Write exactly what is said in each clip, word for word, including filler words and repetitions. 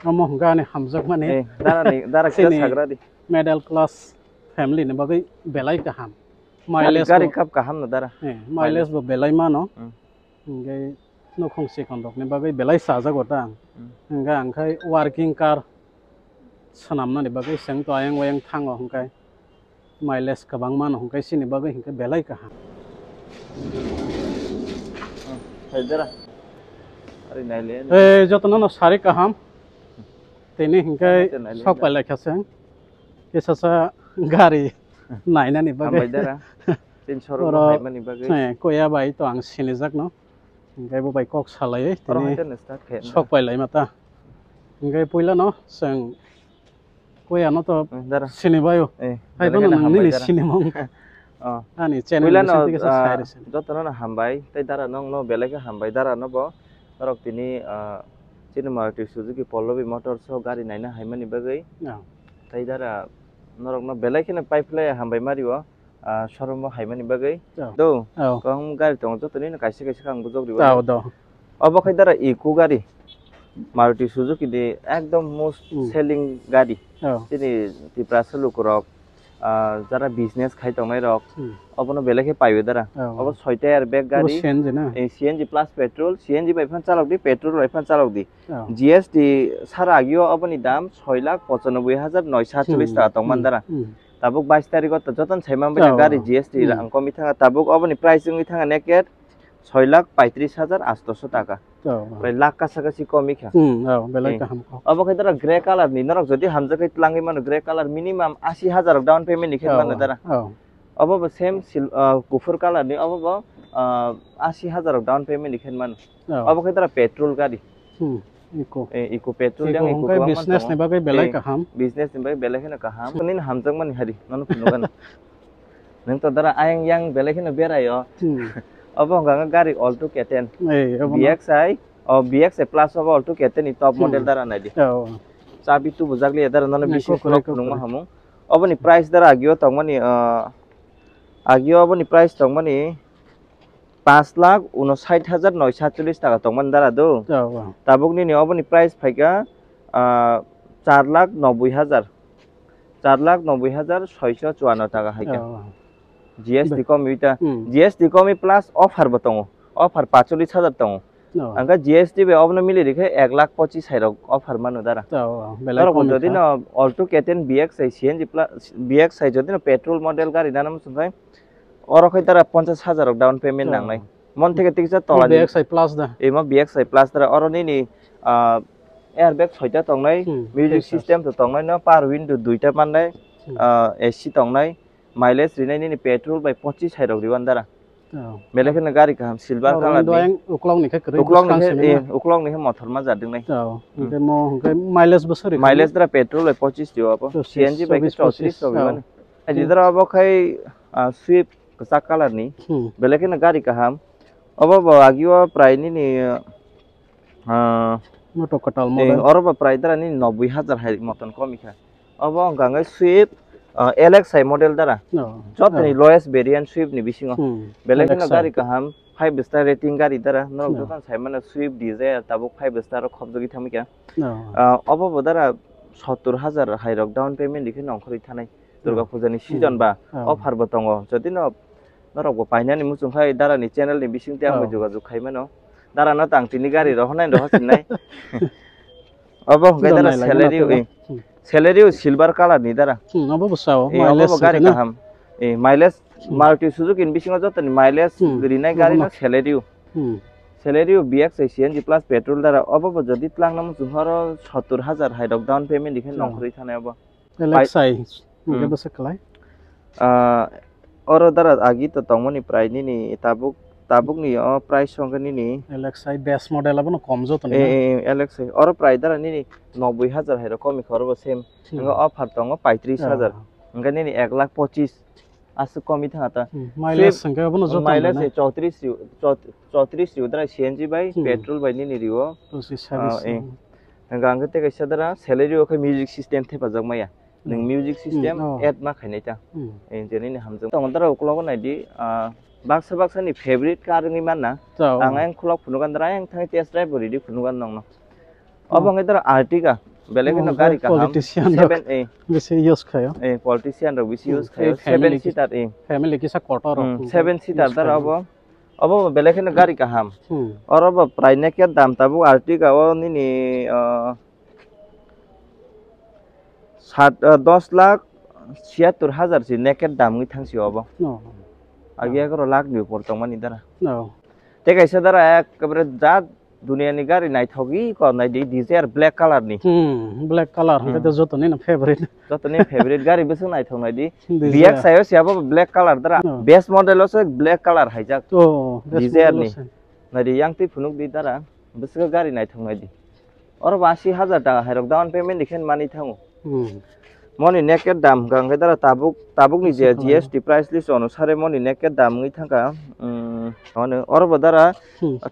Omo hwnkha ani hamjakmani. Eh, dara ni, dara kisa chini sagra di. Middle class family ni bagwi belai kaham. Gari, mileage gari bo, kap kaham no dara. Eh, mileage bo belai mano. Hmm. Hingke nokhong sikon rok ni bagwi belai chajago ta ang. Hmm. Hingke ang khai working car swnamnani bagwi chwng to ayang wayang thango hingke. Mileage kwbang mano hwnkhe chini bagwi hwnkhe belai kaham. Hai dara. Ari naile. Ei, jotono no sari kaham. Tini hwnkhe naile sok da. Pailai kha se. Kisa sa gari nainani bagwi. Hambai dara. Tin showroom oro haimani bagwi. Eh, koya bai to ang sinijak no. Hwnkhe bo bai kok salai. Oro tini hai tene start khe. Sok pailai mata. Hwnkhe puila no chwng Koi ano to. Eh, dara. Sini bayo. Eh, hai belai bono kheno nang hambai nini dara. Sini mong. Oh. Ani channel puila no, bising tike sa ah, share se. Jotono no hambai, tei dara nong no belai khe hambai dara no bo. Norok tini, ah, chini Maruti Suzuki Pallavi Motors o gari naina haimani bagwi. Oh. Tei dara norok no belai kheno paiphlai hambai mario. Ah, showroom o haimani bagwi. Oh. Do, oh. Kwbang gari tongo, jotoni no kaisa kaisa khe ang bujok riwo. Oh, do. Obo khai dara Eeco gari, Maruti Suzuki ni ekdom most hmm. Selling gari. Oh. Chini Tiprasa lukurok, ah, jara business khai tongnai rok, hmm. Obono belai khe paio dara. Oh. Obo soita airbag gari, C N G na? Eh, C N G plus petrol, C N G bai phan chalok di, petrol bai phan chalok di. Oh. G S T sara agio oboni dam soi lakh pochanoboi hajar noisho atchollish hmm. Taka tongman hmm. Dara. Hmm. Tabuk bais tarikh o to jotono sai manbai na oh. Gari G S T hmm. Rang komi thanga, tabuk oboni price wngwi thanga naked soi lakh paitris hajar atosho taka. Oh, oh. Prai lakh kasa kasi komi kha. Hmm, oh, belai eh. Kaham kok. Obo khai dara grey color ni, norok jodi hamjak khai tlangwi mano grey color minimum ashi hajar down payment ni khe oh, mano dara. Oh. Obo bo same sil-, ah, kuphur color ni, obo bo, ah, ashi hajar down payment ni khe mano. Oh. Obo khai dara petrol gari. Hmm, Eeco. Eh, Eeco petrol Eeco yang Eeco hwnkhe kwbangma business tongo. Ni bagwi belai eh, kaham. Business ni bagwi belai kheno kaham. Hmm. Nini hamjakmani hari, nono phunukgano. Nwng to dara ayang yang belai kheno beraio. Hmm. Obo hwnkha gari Alto K ten. Eh, obo no. B X I, oh, B X I plus obo Alto K ten ni top hmm. Model dara naidi. Oh. Chabi tubujak liya dara nono Nangkuk bisi khorok khorok phunukma khorok. Hamung. Oboni price dara agio tongmani, ah, agio oboni price tongmani paanch lakh unosait hajar noisho atchollish taka tongmani dara do. Oh, oh. Tabuk nini oboni price phaikha, ah, char lakh noboi hajar. Char lakh noboi hajar soisho chuanno taka haikha. Oh, oh. G S T be- komi ta. Hmm. G S T komi plus offer bo tongo. Offer paanchchollish hajar tongo. Oh. Angkha G S T bai obono mili rikhe ek lakh pochis hai rok offer mano dara. Oh, oh. Belai norok komi jodi kha. No Alto K ten B X I C N G plus B X I jodi no petrol model gari nana muchung khai. Oro khai dara ponchas hajar rok down payment oh. Nangnai. Mon theke tiksa tola ni. B X I plus da. Imo B X I plus dara. Oro nini, ah, airbag soita tongnai, hmm, music features. System to tongnai no, power window duita mannai, hmm. Ah, A C tongnai, mileage rinai nini petrol bai pochis hai rok riwan dara. Oh. Belai kheno gari kaham silver oh, color ni. Uklok ni khe kwrwi uklok ni khe, eh, uklok ni khe mothor ma jadingnai. Oh, hmm. Hwnkhe mo, hwnkhe mileage bo sori mileage dara petrol bai pochis dio abo. Chobis, C N G bai khe chobis, chobis pochis rok riwan. Oh. Hai hmm. Jidara abo khai, ah, Swift kwchak colour ni. Hmm. Belai kheno gari kaham. Obo bo agio prai nini, ah, moto kwtal eh, model. Oro bo prai dara nini noboi hajar hai moton komi kha. Obo wngkha hwnkhe Swift, ah, L X I model dara. Oh, jotoni oh. Lowest variant Swift ni bisingo. Hmm. Belai kheno L X I. Gari kaham, five star rating gari dara. Norok oh. Jotono sai mano Swift Dzire tabuk five star o khobjagwi thangwi kha. Oh. Ah, obo bo dara sottor hajar hai rok down payment rikhe nongkhorwi thanai. Durga hmm. Puja ni season hmm. Ba oh. Offer bo tongo. Jodi no norok bo painani muchung khai dara ni channel ni bising tei ang bai oh. Jogajog khai mano. Dara no tang tini gari rohonai rohor sinai. Obo hwnkhe dara salary o, eh, hmm. Salary o silver color ni dara. Hmm, obo bo sao, eh, mileage obo bo gari kaham. Eh, mileage hmm. Maruti Suzuki ni bisingo jotoni mileage hmm. Rinai gari no salary o. Hmm. Salary o B X I C N G plus petrol dara obo bo jodi tlangna muchung horo sottor hajar hai rok down payment rikhe oh. Nongkhorwi thanai obo. L X I, pai- hwnkhe hmm. Bwswk kwlai? Ah, oro dara agi to tongmani prai nini tabuk, tabukni o price hwnkhe nini L X I base model abono kom joto eh, nini. Eh, eh, L X I. Oro prai dara nini noboi hajar hai rok komi khe oro bo same. Hmm. Hwnkhe offer tongo paitris hajar. Oh. Hwnkhe nini ek lakh pochis. Aswk komi thanga ta. Hmm, mileage hwnkhe abono joto mileage nini. Chotris riu, chot-, chotris riu dara C N G bai, hmm. Petrol bai nini riu. Pochis ah, sabis eh. Hwnkhe ang khe tei kaisa dara salary o khe music system thepajak maya. Nwng hmm. Music hmm, system oh. Add ma khainai ta. Hmm. Eh, je nini hamjak. Tong dara uklogo naidi, ah, baksa baksa ni favorite car wngwi manna. Chao. Ang ayang khulok phunugan dara ayang thangwi test drive bo ridi phunugan nongno. Hmm. Obo wngwi dara Ertiga. Belai kheno gari kaham. Politician rok seven, eh, bisi use khayo. Eh, politician rok bisi use khayo. Seven seater, eh. Family kisa kotor rok. Hmm, seven seater dara obo. Obo belai kheno gari kaham. Hmm. Oro bo prai naked dam tabuk Ertiga o nini, ah, sat, ah, dos lakh siyattor hajar si naked dam wngwi thangsi obo. Oh. Agi ekoro lakh ni upor tongmani dara. Oh. Tei kaisa dara ekebare jat Duniani gari naithogwi ko naidi Dzire black color ni. Hmm, black color hwnkhe to jotoni no favorite. Jotoni favorite gari bwswk naithok naidi. Dzire. B X I o se abo black color dara. Oh. Base model o se black color haijak. Oh, base Dzire model ni. O se. Naidi yang twi phunuk di dara. Bwswk gari naithok naidi. Oro bo asi hajar taka hairok down payment ni khe mani thango. Hmm. Moni naked dam hwnkha hwnkhe dara tabuk, tabukni je G S T price list onusare moni naked dam wngwi thangkha. Hmm, hwnwi oro bo dara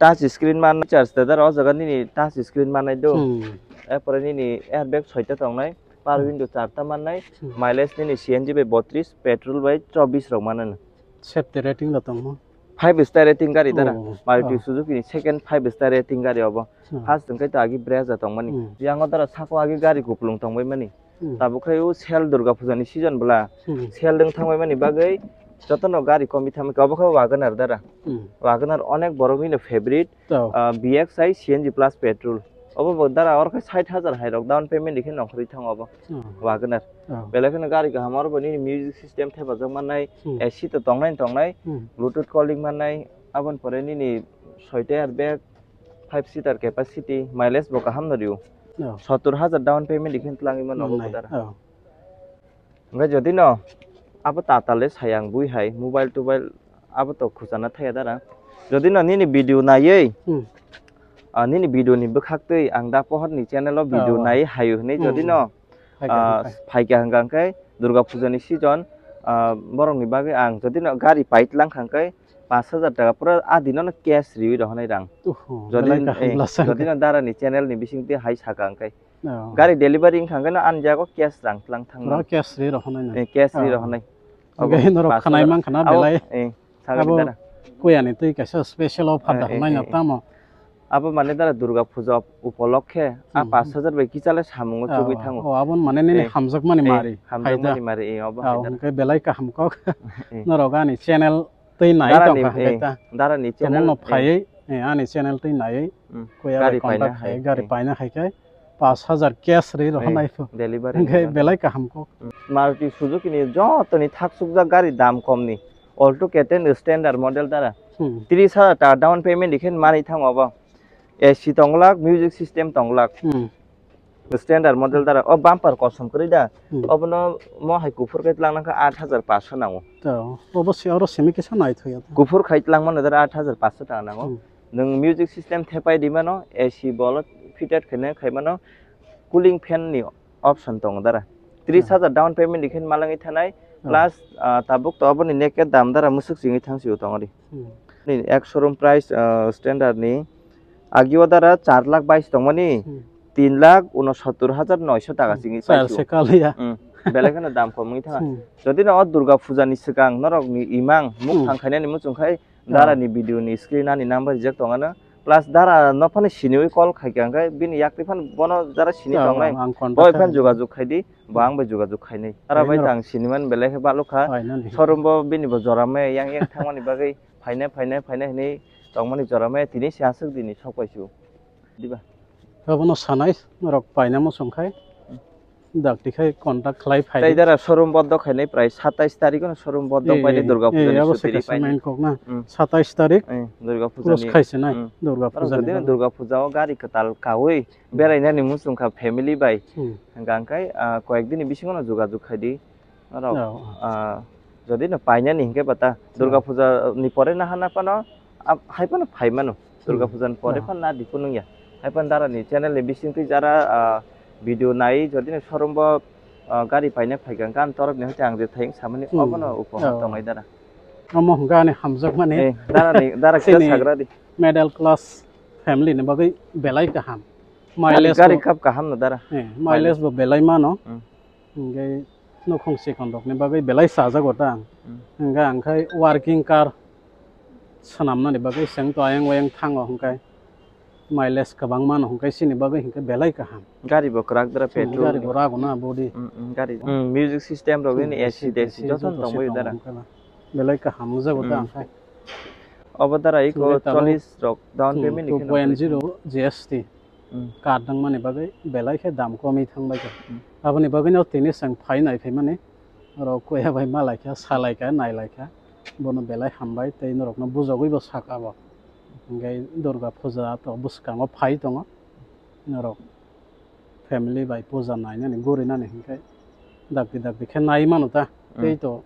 touch screen man charge da dara o jaga nini touch screen manai do. Hmm. Erpore nini airbag soita tongnai, power window charta mannai, mileage nini C N G bai botris, petrol bai chobis rok manano. Safety rating da tongmo? Five star rating gari dara. Oh, Maruti Suzuki ni second five star rating gari obo. Hmm. First hwnkhe to agi Brezza tongmani. Hmm. Yang o dara sako agi gari kupulung tongbai mani. Hmm. Tabuk khai o sale Durga Puja ni season bwla. Hmm. Sale dwng thangbai mani bagwi jotono gari komwi thangbai khe obo khe Wagon R dara. Hmm. Wagon R onek borok nini favorite. Oh. Ah, B X I C N G plus petrol. Obo bo dara oro khe sait hajar hai rok down payment dikhe nongkhorwi thango obo. Oh. Wagon R. Oh. Belai kheno gari kaham oro bo nini music system thepajak mannai, hmm, A C to tongnai tongnai, hmm, Bluetooth calling mannai, aboni pore nini soita airbag, five seater capacity, mileage bo kaham no rio. Oh. Sottor hajar down payment dikhe twlangwi mano obo. Mannai. Bo dara. Oh. Hwnkhe jodi no abo tata le sayang bui hai mobile tobile abo to khujana thaya dara. Jodi no nini video naiwi, hmm, ah, nini video ni bwkhak twi ang da pohor ni channel o video, oh, naiwi hayu hwnwi, hmm, jodi no, phaikha, ah, hwnkhe, phaikha hwnkha hwnkhe Durga Puja ni season, ah, borok ni bagwi ang jodi no gari pai tlang kha hwnkhe pash hajar taka pura a dino no cash riwi rohonai rang. Oho, jodi, belai kaham, eh, bwswk. Jodi no dara ni channel ni bising twi hai saka hwnkhe. Oh. Gari delivery wngkha hwnkhe no ani jago cash rang tlang thang. Pura cash ri rohonai no? Eh, cash ri, oh, rohonai. Hwnkhe norok khanai mankha na belai. Eh, sagani dara. Abo kuyani twi kaisa special offer da hwnai no tamo? Abo mane dara Durga Puja upolokhe a, hmm, pash hajar bai kichale samungo chugwi thango. Oh, aboni mane nini hamjakmani mari. Hamjakmani mari, eh, obo hai dara. Hwnkhe belai kaham kok. Eh. Norok ani channel twi nai tongkha hwnkhe ta. Darani channel, no phaiwi, eh, ani channel twi naiwi, hmm, kuya bai contact khai, gari paina hai khe pash hajar cash ri rohonai pho. Delivery hwnkhe belai kaham kok. Hmm. Maruti Suzuki ni jotoni thak sukjak gari dam kom ni Alto K ten standard model dara. Hmm. Tris hajar taka down payment dikhe mani thango obo. A C tonglak, music system tonglak. Hmm. Standard model dara. O bumper kosom kwrwi da. Hmm. Obono mo hai kuphur khe tlang nangkha aat hajar paanso nango. To, obo se oro simi kisa naithok ya. Kuphur khai tlang mano dara aat hajar paanso taka nango. Hmm. Nwng music system thepai di mano, A C bolot fitted khaina khai mano, cooling fan ni option tongo dara. Tris hajar down payment dikhe malangwi thanai, oh, plus, ah, tabuk to oboni naked dam dara musuk chingwi thang sio tongo di. Hmm. Ni ek showroom price, ah, standard ni agio dara char lakh bais tongmani, hmm, tin lakh unosottor hajar noisho taka, hmm, chingwi char paisio. Se kaliya. Hmm. Belai kheno dam kom wngwi thanga. Hmm. Jodi no o Durga Puja ni swkang norok ni imang muk, hmm, thang khainani muchung khai, dara ni video ni screen ani number rijak tongana. Plus dara no phano siniwi call khaikha hwnkhe bini yakti phano bono jara sini tongnai. Boi phano jogajog khaidi, bo ang bai jogajog khainai. Dara bai tang siniman belai khe baluk kha. Showroom bo bini bo jora maya yang yang thangmani bagwi phaina, phaina, phaina hinwi tongmani jora maya tini se aswk dini sok paisio. Diba? Abono sanai, norok paina muchung khai. Dakti khai contact khlai phai. Tai dara showroom bondo khainai prai satais tarikh no showroom bondo painai Durga Puja ni abo sutiri painai. Main kok na. Hmm. Satais tarikh. Eh, Durga Puja ni. Khaise nai, hmm, Durga Puja ni. Durga Puja o gari kwtal kawi berainani muchung kha family bai. Hmm. Hwnkha hwnkhe, ah, koyek dini bisingo no jogajog khaidi. Norok, oh, ah, jodi no painani hinkhe bata, Durga Puja ni pore naha na phano, ah, hai phano phai mano. Durga Puja ni pore phano na diku nungya. Hai phano dara ni channel ni bisingtwi jara, ah, video nai, jodi no showroom bo, ah, gari paina phaikha, gan torok ni hoite ang je thayung samani obono upo tongnai dara. Omo hwnkha ani hamjakmani. Eh, dara ni, dara kisa sagra di. Middle class family ni bagwi belai kaham. Mileage gari bo kap kaham no dara. Eh, mileage bo belai mano. Hmm. Hingke nokhong chikon rokni bagwi belai chajago ta ang. Hmm. Hingke ang khai working car swnamnani bagwi chwng to ayang wayang thango hingke Mileage kwbangma no hwnkhe chini bagwi hwnkhe belai kaham. Gari bo kwrak dara, hmm, petrol gari ni bo rago na body. Hmm, hmm, gari. Hmm, music system rok, hmm, ni A C, A C, A C joto tong bai dara. Belai kaham wngjago ta. Hmm. Ang khai. Obo dara iko chwngwi tabuk, cholish rok down, hmm, payment ni kheno two point zero G S T. Hmm. Card nangmani bagwi belai khe dam komwi thangbai kha. Hmm. Aboni bagwino tini chwng phai nai phaimani. Oro kuya bai malaikha, salaikha, nailaikha. Bono belai hambai tei norokno bujogwibo sakha bo. Hingke Durga puja to bwskango phai tongo. Norok family bai puja nainani, gurinani hingke dakti dakti khe nai mano ta. Mm. Tei to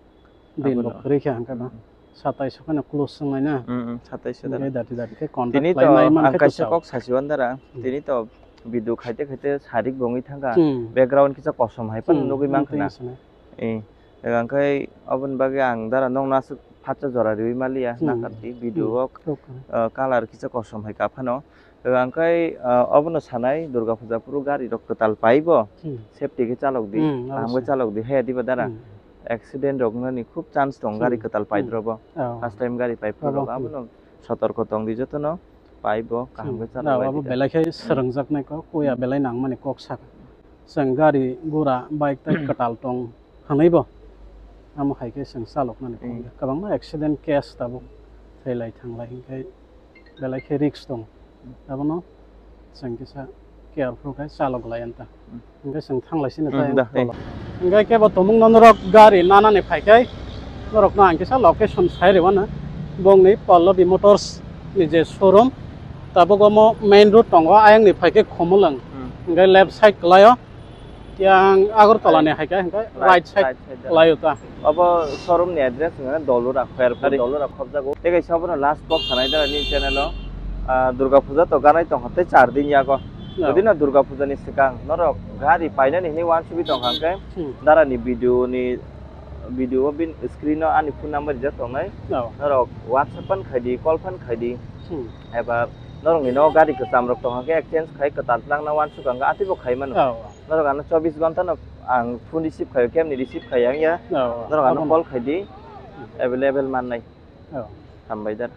din bo abono kwrwi khe hingke no. Mm. Satais o kheno close wngnai na. Mm, mm, satais o. Hingke dati dati khe contact tini to khlai nai man ang khe kaisa to kok sasi wandara. Mm. Tini to video khaite khaite sarik bo wngwi thangkha. Mm. Background kisa kosom hai phano nugwi mankha na. Mm, tei sene. Eh, hingke aboni bagwi ang dara nokno aswk phatsa jora riwi maliya, hmm, nakhardi video, hmm, o, okay, ah, color kisa kosom hai ka phano. Hingke, ah, obono sanai Durga puja phuru gari rok kwtal paibo, hmm, safety khe chalok di, hmm, kaham khe obosoi chalok di, haya diba dara. Hmm. Accident rok nani khub chance tong, hmm, gari kwtal pai, hmm, drobo. Oh. First time gari pai phuru rok, obo, hmm, abono sotorko tong di jotono, paibo kaham khe chalok, hmm, lai abo di da. Belai khe, hmm, swrwngjaknai kok, kuya, hmm, belai nangmani kok sak. Chwng gari gura bike tai kwtal tong. Hanaibo amo hai khe chwng chaloknani, hmm, kwbangma accident case tabuk thwilai thanglai hwnkhe belai khe risk tongo. Abono chwng kisa careful khe chalok lai anta. Hmm. Hwnkhe chwng thanglai sini, hmm, ta da, tolo. Hwnkhe kebo tumungno norok gari nanani phaikhai norokno ang kisa location sai rwmano. Bongni Pallavi Motors ni je showroom, tabuk omo main road tongo, ayangni phaikhe Khumulwng. Hmm. Hwnkhe left side kwlaio. Yang Agartala ni hai khe hwnkhe right, right side, right side da. Laio ta. Obo showroom ni address hwnkhe Dolura, Khairpur Dolura khobjago. Tei kaisa obono last vlog sanai dara nini channel o. Ah, Durga puja to ganai tongkha tei char din yago. No. Jodi no Durga puja ni swkang norok gari painani hinwi uansugwi tongkha hwnkhe, hmm, dara ni video ni, video o bin screen o ani phone number rijak tongnai. No. Norok WhatsApp phan khaidi, call phan khaidi. Hmm. Eba norok ni no gari kwcham rok tongkha hwnkhe exchange khai kwtal twlangna uansukha hwnkhe atwi bo khai mano. No. Norok ano chobbish ghonta no ang phone receive khaio, kemni receive khai ang ya. Oh, norok ano abono call khai di, available mannai. Oh. Hambai da.